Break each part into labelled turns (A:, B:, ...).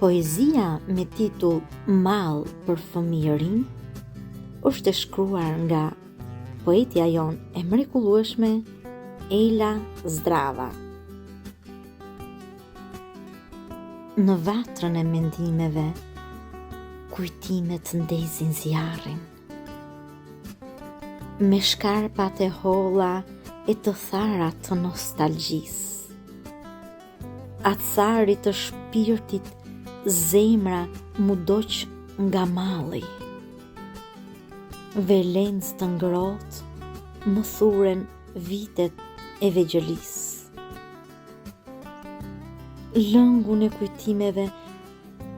A: Poezia me titull Mall për fëmijërinë është e shkruar nga poetja jonë e mrekullueshme Ejla Zdrava. Në vatrën e mendimeve, kujtimet ndezin zjarrin. Me shkarpat e holla e të thara të nostalgjisë. Acarit të shpirtit zemra m'u dogj nga malli. Velencë të ngrohtë më thuren vitet e vegjëlisë. Lëngun e kujtimeve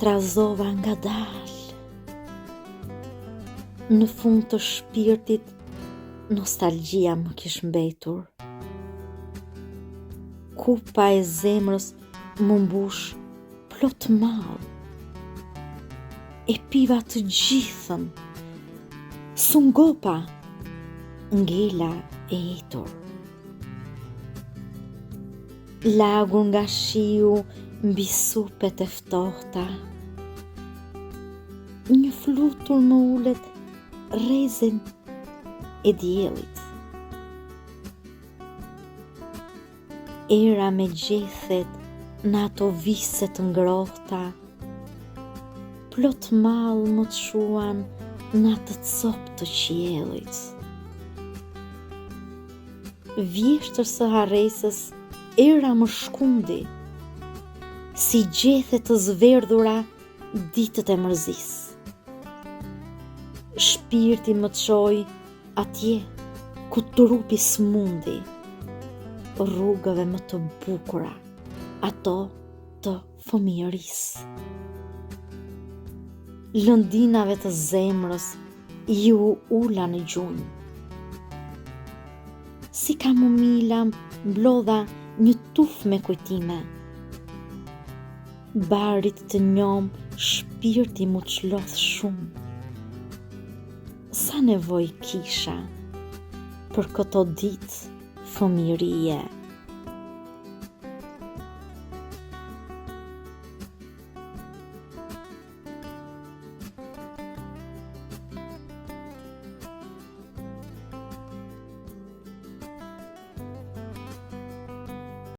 A: trazova ngadalë. Në fund të shpirtit nostalgjia më kish mbetur. Kupa e zemrës m'u mbush plot mall. E piva të gjithën, s'u ngopa, ngela e etur. Lagur nga shiu mbi supet e ftohta. Një flutur më ulet rrezen e diellit. Era me gjethet në ato vise të ngrohta, plot mall më çuan në atë copë të qiellit. Vjeshtës së harresës era më shkundi, si gjethe të zverdhura ditët e mërzisë. Shpirti më çoi atje ku trupi s'mundi, rrugëve më të bukura, ato të fëmijërisë. Lëndinave të zemrës iu ula në gjunjë. Si kamomila mblodha një tufë me kujtime. Barit të njomë shpirti m'u çlodh shumë. Sa nevojë kisha për këto ditë fëmijërie.